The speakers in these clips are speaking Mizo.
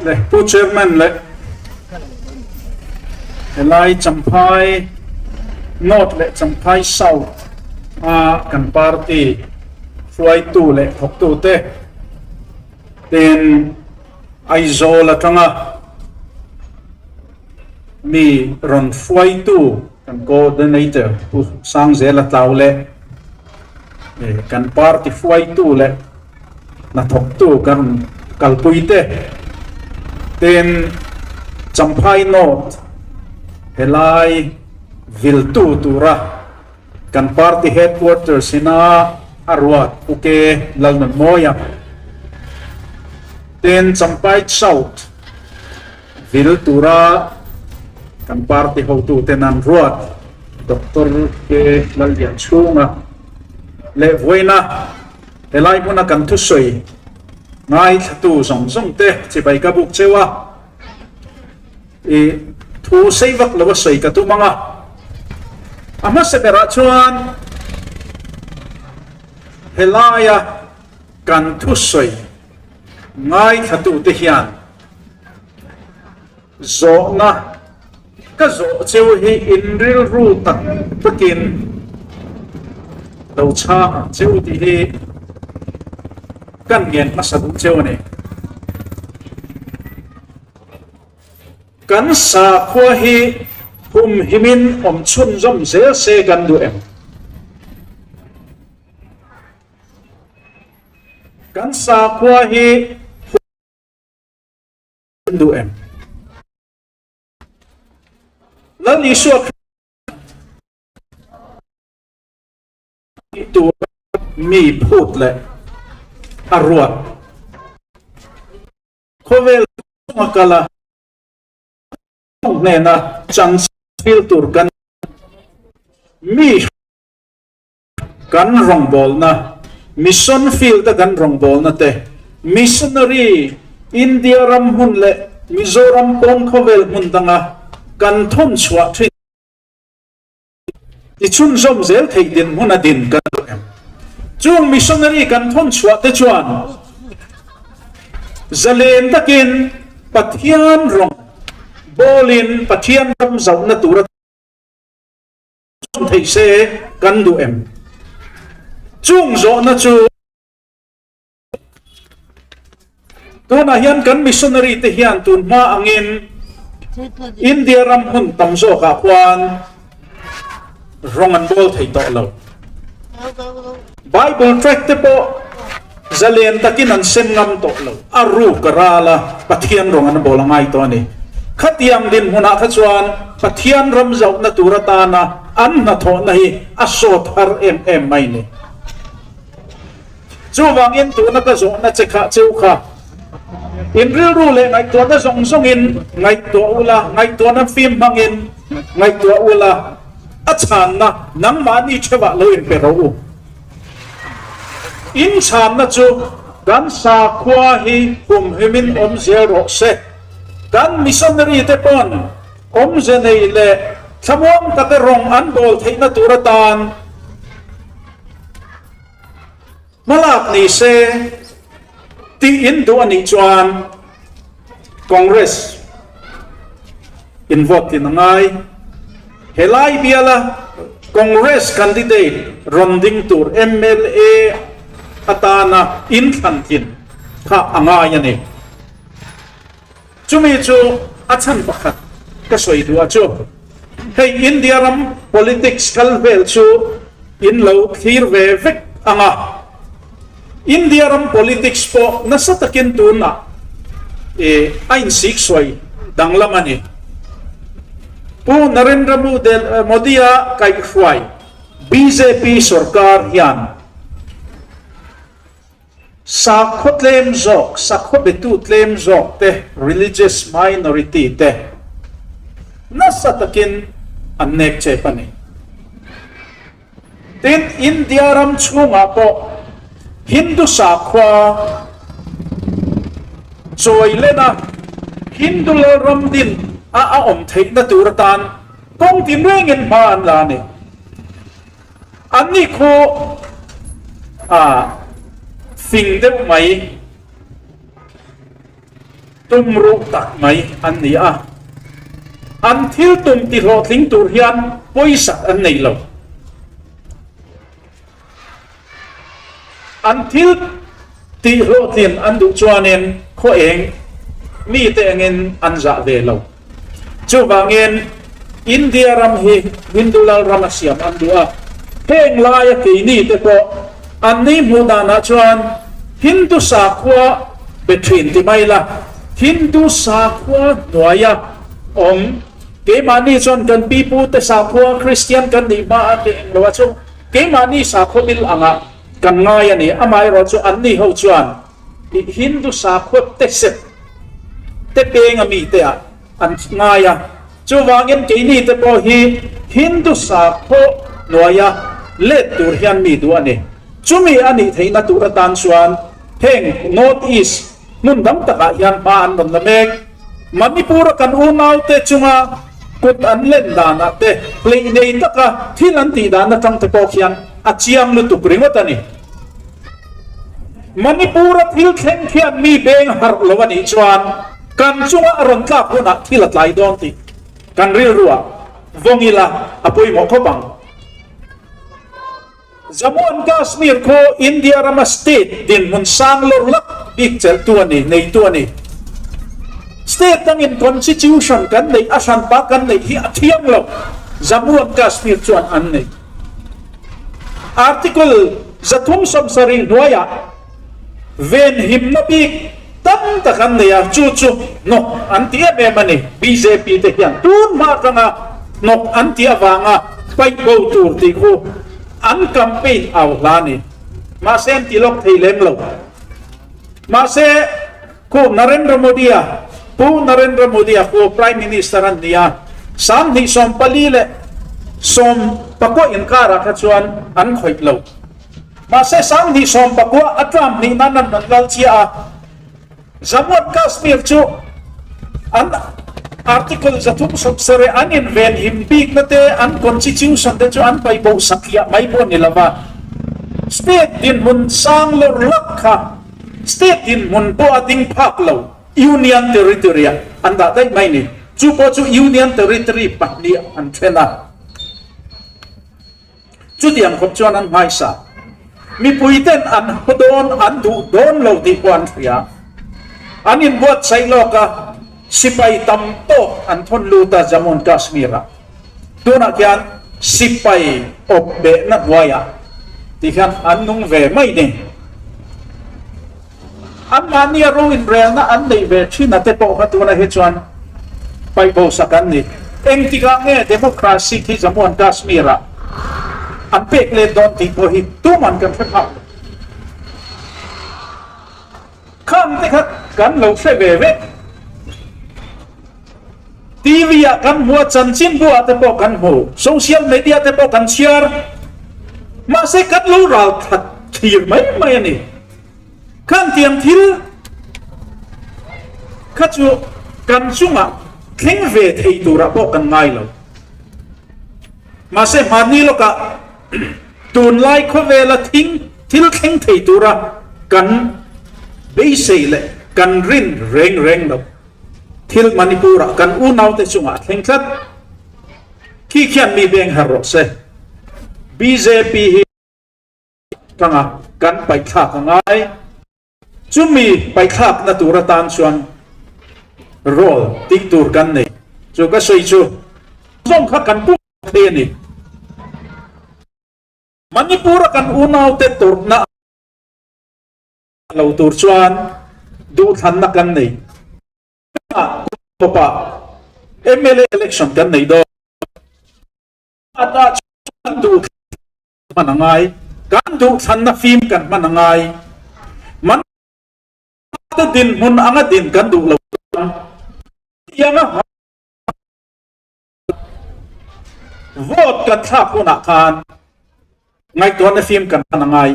Le Pu Chairman leh helai Champhai North leh Champhai South a kan party hruaitu leh thawktu te tin Aizawl atanga mi rawn hruaitu kan coordinator Pu Sangzela Tlau leh kan party hruaitu leh hnathawktu kan kalpui te tin Champhai North helai viltu tura kan party headquarters ina a ruat Pu K Lalnunmawia tin Champhai South vil tura kan party hotu ten an ruat Doctor K Lallianchhunga leh vawiina Helai hmuna kan thusawi ngaithlatu zawng zawng te chibai ka buk cheu a, i thu sei vak lo a sawi ka tum ang a. A hmasa berah chuan helaia kan thusawi ngaithlatu te hian zawhna Ka zawh cheu hi in rilru tak takin lo chhang ang cheu tih hi kan ngen hmasa duh cheu a ni. Kan sakhua hi humhimin awm chhunzawm zel se kan duh em? Kan sakhua hi Kan duh em? Lal Isua Khrih tur mi phut leh a ruat khawvel chunga kal a hnena chanchil tur kan mi Kan rawngbawlna, Mission field a kan rawngbawlna te, Missionary, India ram hmun leh Mizoram pawn khawvel hmun danga kan thawn chhuah thin ti chhunzawm zel theih dinhmun a din kan duh em? Chung missionary kan thawn chhuah te chuan zalen takin Pathian rawng bawlin Pathian ram zauhna tura Chawm thei se kan duh em? Chung zawhna chu tunah hian kan missionary te hian tun hma angin India ram hmun tam zawkah khuan rawng an bawl thei tawh lo. Bible tract te pawh zalen takin an sem ngam tawh lo. A ruk a ral a, Pathian rawng an bawl a ngai tawh a ni. Khatiang dinhmunah kha chuan Pathian ram zauhna tur atana an hnathawhna hi a sawt har em em mai ni. Chuvangin tuna ka zawhna che kha cheu kha in rilru leh ngaihtuahna zawng zawngin ngaihtuah ula, ngaihtuahna fim hmangin ngaihtuah ula, A chhanna nangmahni theuhah lo inpe rawh u. In chhanna chu kan sakhua hi humhimin awm zel rawh se. Kan missionary te pawn awmze nei leh thlamuang taka rawng an bawl theihna tur atan hmalak ni se tih in duh a nih chuan Congress in vote tlin a ngai. Helai biala Congress candidate rawn ding tur mla atana inthlan tlin kha a ngai a ni. Chumi chu a chhan pakhat ka sawi duh a chu hei India ram politics kal vel chu in lo thlir ve vek ang a. India ram politics pawh nasa takin tunah i a insiksawi danglam a ni. Pu Narendra Modi-a kaihhruai bjp sorkar hian sakhaw tlem zawk, sakhaw betu tlem zawk te, religious minority te nasa takin an nek chep a ni. Tin, India ram chhungah pawh Hindu sakhua chawi lena Hindu lalram din a a awm theihna tur atan kawng tinrengin hma an la a ni. Anni khu a fing deuh mai. Tumruh tak mai an ni a, an thil tum ti hlawhtling tur hian pawisak an nei lo. An thil tih hlawhtlin an duh chuanin khaw eng mite engin an zah ve lo. Chuvangin India ram hi Hindu lal ram a siam an duh a, heng laia keini te pawh an ni hmuh danah chuan Hindu sakhua be thin ti mai la, Hindu sakhua hnuaia awm keimahni chuan kan pipu te sakhua Kristian kan nih hma a teh englo a chu keimahni sakhua bil angah kan ngai a ni. Amaherawh chu anni ho chuan Hindu sakhua te sep te peng a mite ah an ngai a, chuvangin keini te pawh hi Hindu sakhaw hnuaia let tur hian mi duh a ni. Chumi a nih theihna tur atan chuan heng North East hmun dang takah hian hma an rawn la mek. Manipur a kan unaute chunga kut an len danah te hleih nei taka thil an tih dan atang te pawh khian a chiang lutuk ringawt a ni. Manipur a thil thleng khian mi beng harh lo a nih chuan kan chunga a rawn tlak hunah thil a tlai dawn tih kan rilruah vawng ila a pawimawh khawp ang. Jammu and Kashmir khaw India rama state dinhmun sang lawr lak bik chelhtu a ni, neitu a ni. State dangin constitution kan neih a hranpa kan neih hi a thiang lo, Jammu and Kashmir chuan an nei. Article 370 hnuaiah venhimna bik tam tak an nei a, chu chu hnawk an ti em em a ni. Bjp te hian tun hma atanga hnawk an tih avanga paih bo tur tih khu an campaign au hla a ni. Mahse an ti lawk thei lem lo. Mahse khu Narendra Modi-a, Pu Narendra Modi-a khu Prime Minister an ni a, 2014 leh 19 inkarah kha chuan an khawih lo. Mahse 2019 a term hnih nan an rawn lal chiah a, Jammu and Kashmir chu an Article 370 an invenhim bikna te, an Constitution te chu an paihbo satliah mai pawh a ni lo va, State dinhmun sang lawr lak kha State dinhmun pawh a ding phak lo, Union Territory ah an dah daih mai ni. Chu pawh chu Union Territory pahnih an then a. Chutiang khawp chuan an hmaisa. Mipui ten an haw dawn, an duh dawn lo tih pawh an hria. An inbuatsaih lawk a, sipai tam tawk an thawn lut a Jammu and Kashmir ah. Tunah khian sipai awp behna hnuaiah ti hian an nung ve mai ni. Anmahnia ro inrelna an neih ve thin a te pawh kha tunah hi chuan paih bo sak an ni. Engtikah nge democracy khi Jammu and Kashmir ah an pek let dawn tih pawh hi tuman kan hre phak lo. Khang te kha kan lo hre ve vek. TV ah kan hmu a, chanchinbu ah te pawh kan hmu, social media te pawh kan chhiar. Mahse kan lo ral that thlir mai mai a ni. Khang tiang thil kha chu kan chungah thleng ve thei turah pawh kan ngai lo. Mahse hmanni lawkah tunlai khawvela thing thil thleng thei tura kan beisei leh kan rin reng reng lo. Thil Manipur-ah kan unaute chungah a thleng tlat. Khi khian mi beng har rawh se. Bjp hi tanga kan paihthlak a ngai. Chumi paihthlakna tur atan chuan role tih tur kan nei. Chu ka sawi chu zawng kha kan pum thei a ni. Manipur-a kan unaute tawrhna lo tur chuan duhthlanna kan nei. Tunah kumtawpah mla election kan nei dawn. Atah chuan duhthlan hman a ngai. Kan duhthlanna fim kan hman a ngai. Man te dinhmun anga din kan duh lo chuan tianga Vote kan thlak hunah khan ngaihtuahna fim kan hman a ngai.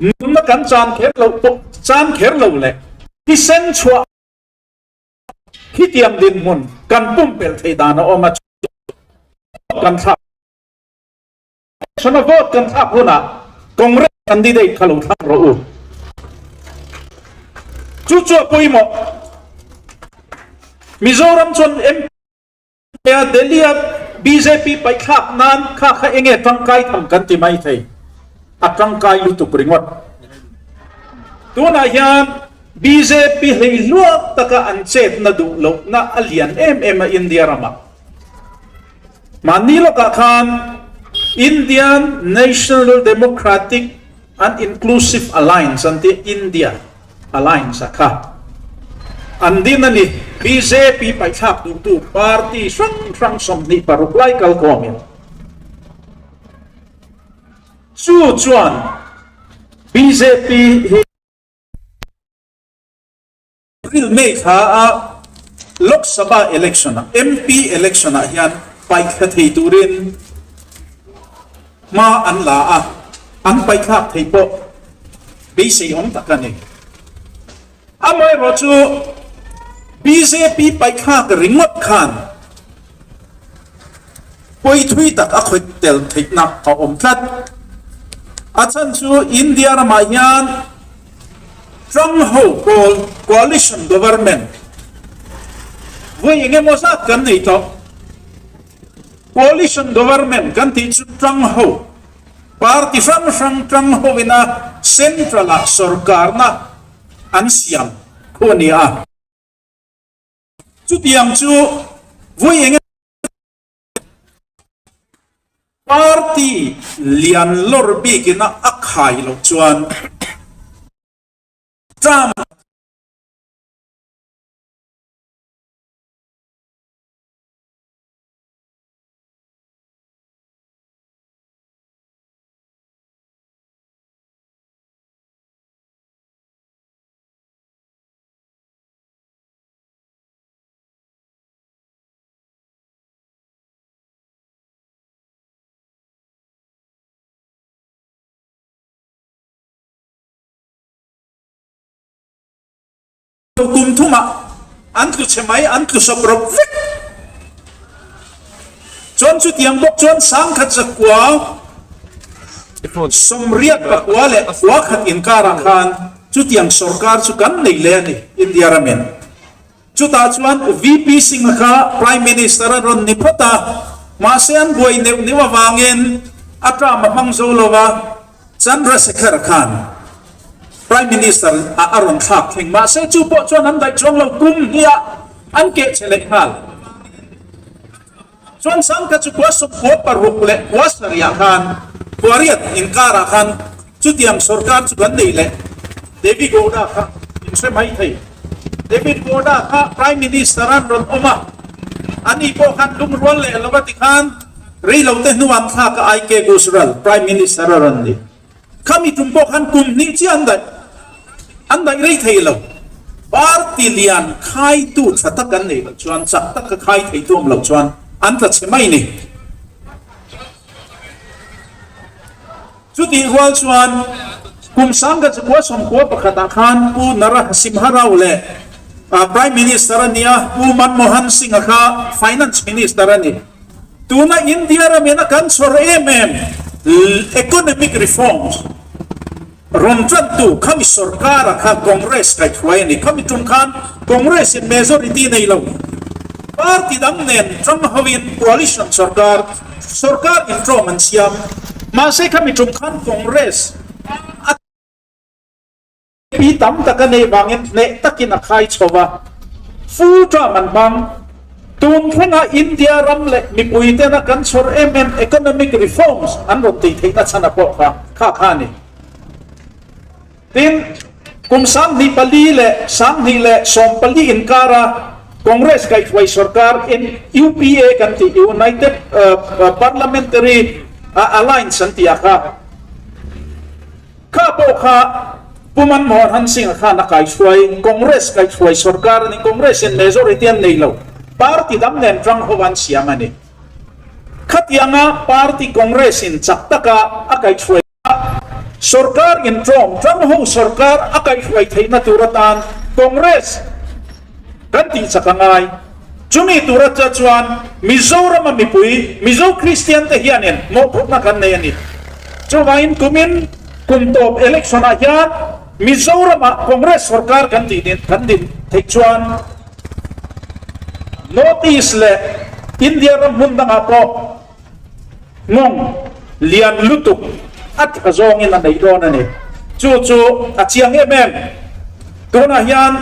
Nunna kan chan kher lo pawh chan kher lo leh thisen chhuah khitiang dinhmun kan pumpelh theih dan a awm a, vote kan thlak election a vote kan thlak hunah Congress candidate kha lo thlak rawh u. Chu chu a pawimawh. Mizoram chuan MP a Delhi a bjp paihthlak nan kha kha enge tangkai tham kan ti mai thei. A tangkai lutuk ringawt. Tunah hian bjp hlei hluak taka an chetna duh lohna a lian em em a India ramah. Mahni lawkah khan Indian National Democratic and Inclusive Alliance an tih India Alliance a kha an din a ni. Bjp paihthlak duhtu party hrang hrang 26 lai kalkhawmin chu chuan bjp hi April May thla a Lok Sabha election ah MP election ah hian paihthla thei turin hma an la a, an paihthlak thei pawh beisei awm tak a ni. Amaherawhchu bjp paihthlak ringawt khan pawi thui tak a khawih tel theihna a awm tlat. A chhan chu India ramah hian Ram ho pawl coalition government vawi eng emaw zat kan nei tawh. Coalition government kan tih chu tang ho party hrang hrang tang hovina central ah sorkarna an siam khu a ni a. Chutiang chu vawi eng Party lian lawr bikin a a khai loh chuan Trump Kum thumah an tlu chhe mai, an tlu sawp rawp vek. Chuan chutiang bawk chuan sangkhat zakua 89 leh kua khat inkarah khan chutiang sorkar chu kan nei leh a ni India ramin. Chutah chuan VP Singh kha Prime Minister a rawn ni phawt a, mahse an buai neuh neuh avangin a term a hmang zo lo a, Chandra Shekhar khan Prime Minister ah a rawn thlak thleng. Mahse chu pawh chuan an daih chuang lo, kum hniah an keh che leh nghal. Chuan Sangkha chu khua 96 leh khua sarihah khan khuariat inkarah khan chutiang sorkar chu kan nei leh. David Gowda kha in hre mai thei. David Gowda kha Prime Minister an rawn awm a, ani pawh khan lungrual leh lo a ti khan reilote hnuan thlak a IK Gujral Prime Minister a rawn ni. Khami tum pawh khan kum hnih chiah an daih an daih rei thei lo. Party lian khaitu tha tak an neih loh chuan chak taka khai thei tu awm loh chuan an tla chhe mai ni. Chutih rual chuan kum 1991 ah khan Pu Narasimha Rao leh Prime Minister a ni a, Pu Manmohan Singh a kha Finance Minister a ni. Tuna India ramin a kan chhawr em em economic reforms rawn tantu khami sorkara kha Congress kaihhruai a ni. Khami tum khan Congress in majority nei lo party dang nen tang hoin coalition sorkar sorkar intawm an siam. Mahse khami tum khan Congress a Pi tam tak a neih vangin hneh takin a khai chho va, full term an hmang. Tun thlengah India ram leh mipui tena kan chhawr em em economic reforms an rawn tih theihna chhan a pawh kha kha kha a ni. Tin, kum 24 leh 2014 inkara Congress kaihhruai sorkar in UPA kan tih United Parliamentary Alliance an tih ah kha, Kha pawh kha Pu Manmohan Han Singh-a khan a kaihhruai, Congress kaihhruai sorkar a ni, Congress in majority an nei lo, party dang nen tang ho an siam a ni. Khatianga party Congress in chak taka a kaihhruai a, sorkar in tawng tang ho sorkar a kaihhruai theihna tur atan Congress kan tih chak a ngai. Chumi tur atia chuan Mizorama mipui, Mizo Kristian te hianin mawhphurhna kan nei a ni. Chuvangin kumin kum tawp election ah hian Mizorama Congress sorkar kan tih din kan din theih chuan. North East leh India ram hmun dangah pawh nghawng lian lutuk a tha zawngin a nei dawn a ni. Chu chu a chiang em em. Tunah hian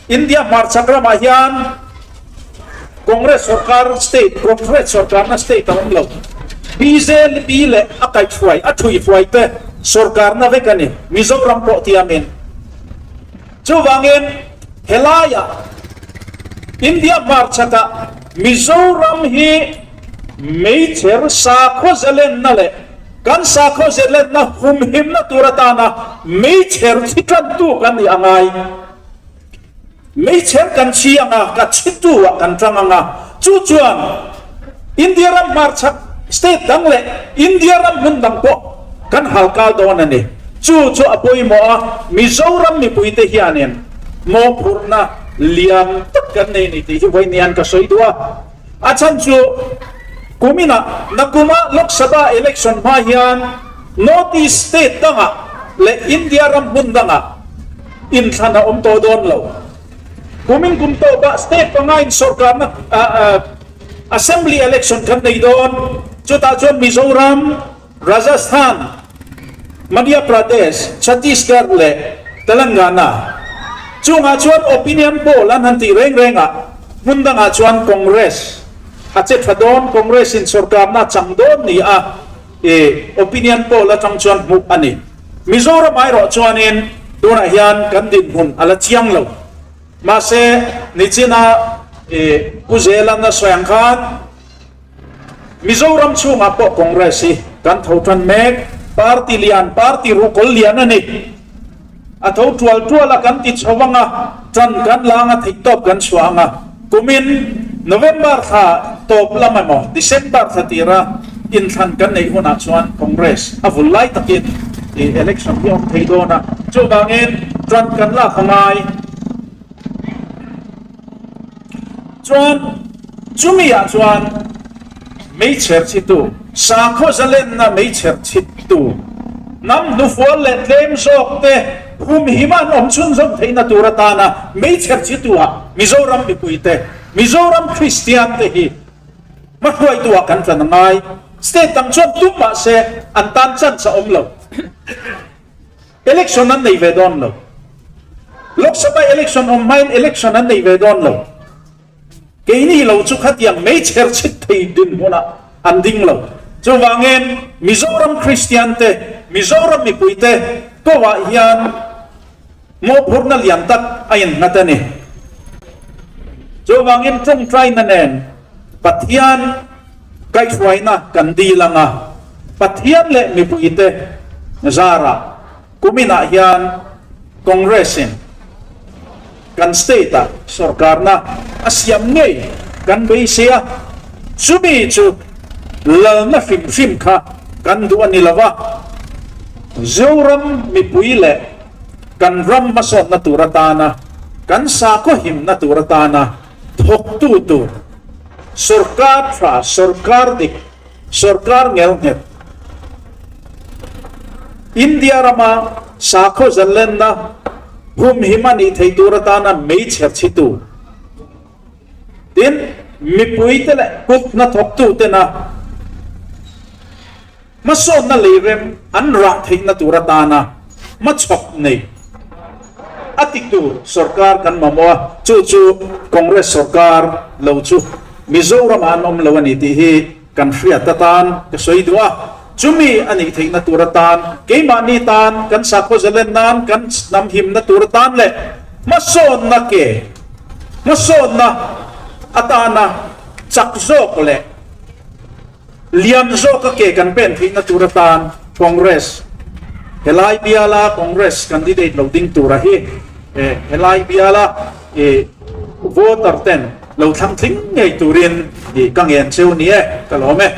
India hmarchhak ramah hian Congress sorkar state, Congress sorkarna state a awm lo. Bjp leh a kaihhruai, a thuihhruai te sorkarna vek a ni, Mizoram pawh tiamin. Chuvangin helaiah India hmarchhakah Mizoram hi meichher sakhaw zalenna leh kan sakhaw zalenna humhimna tur atana meichher thi tantu kan nih a ngai. Meichher kan chhi ang a, ka chhitu ah kan tang ang a, chu chuan India ram hmarchhak state dang leh India ram hmun dang pawh kan hal kal dawn a ni. Chu chu a pawimawh a, Mizoram mipuite hianin mawhphurhna lian tak kan nei ni tih hi vawiin ka sawi duh a. A chhan chu kuminah nakuma Lok Sabha election hma hian North East state dangah leh India ram hmun dangah Inthlan a awm tawh dawn lo. Kumin kum tawpah state pangain sorkarna Assembly election kan nei dawn. Chutah chuan Mizoram, Rajasthan, Madhya Pradesh, Chhattisgarh leh Telangana. Chungah chuan opinion poll an han tih reng reng a, hmun dangah chuan Congress a che tha dawn, Congress in sorkarna a chang dawn ni a opinion poll atang chuan hmuh a ni. Mizoram erawh chuanin tunah hian kan dinhmun a la chiang lo. Mahse, nichina Pu Zelan a sawi ang khan Mizoram chhungah pawh Congress hi kan tho tan mek. Party lian, party ruhkawl lian a ni. A tho tual tual a, kan ti chho ang a, tan kan la ang a, theihtawp kan chhuah ang a. Kumin November thla tawp lam emaw December thla tira inthlan kan neih hunah chuan Congress a vul lai takin i election hi a awm thei dawn a, chuvangin tan kan lak a ngai. Chuan chumi ah chuan meichher chhitu, sakhaw zalenna meichher chhitu, hnam hnufual leh tlem zawk te humhim an awm chhunzawm theihna tur atana meichher chhitu ah Mizoram mipui te, Mizoram Kristian te hi hmahruaitu ah kan tlan a ngai. State dang chuan tum mah se an tan chance a awm lo. Election an nei ve dawn lo. Lok Sabha election awm hmain election an nei ve dawn lo. Keini lo chu khatiang meichher chhit thei dinhmunah an ding lo. Chuvangin Mizoram Kristian te, Mizoram mipui te kawah hian mawhphurhna lian tak a innghat a ni. Chuvangin tawngtaina nen Pathian kaihhruaina kan dil ang a, Pathian leh mipuite zarah kuminah hian Congress-in kan state-ah sorkarna a siam ngei kan beisei a, chumi chu lalna hrim hrim kha kan duh a ni lo va, Zoram mipui leh kan ram hmasawnna tur atana kan sakhaw himna tur atana thawktu tur sorkar tha, sorkar dik, sorkar ngelnghet, India rama sakhaw zalenna humhim a nih theih tur atana meichher chhitu, tin, mipuite leh kut hnathawktu tena Hmasawnna leirem an rah theihna tur atana hmachhawp nei a ti tur sorkar kan mamawh a, chu chu Congress sorkar lo chu Mizoramah an awm lo a ni tih hi kan hriat atan ka sawi duh a. Chumi a nih theihna tur atan keimahni tan kan sakhaw zalen nan kan hnam himna tur atan leh hmasawnna ke hmasawnna atana chak zawk leh Lian zawka ke kan pen theihna tur atan Congress helai biala Congress candidate lo ding tura hi helai biala voter ten lo thlang tling ngei turin ka ngen cheu ni e, ka lawm e.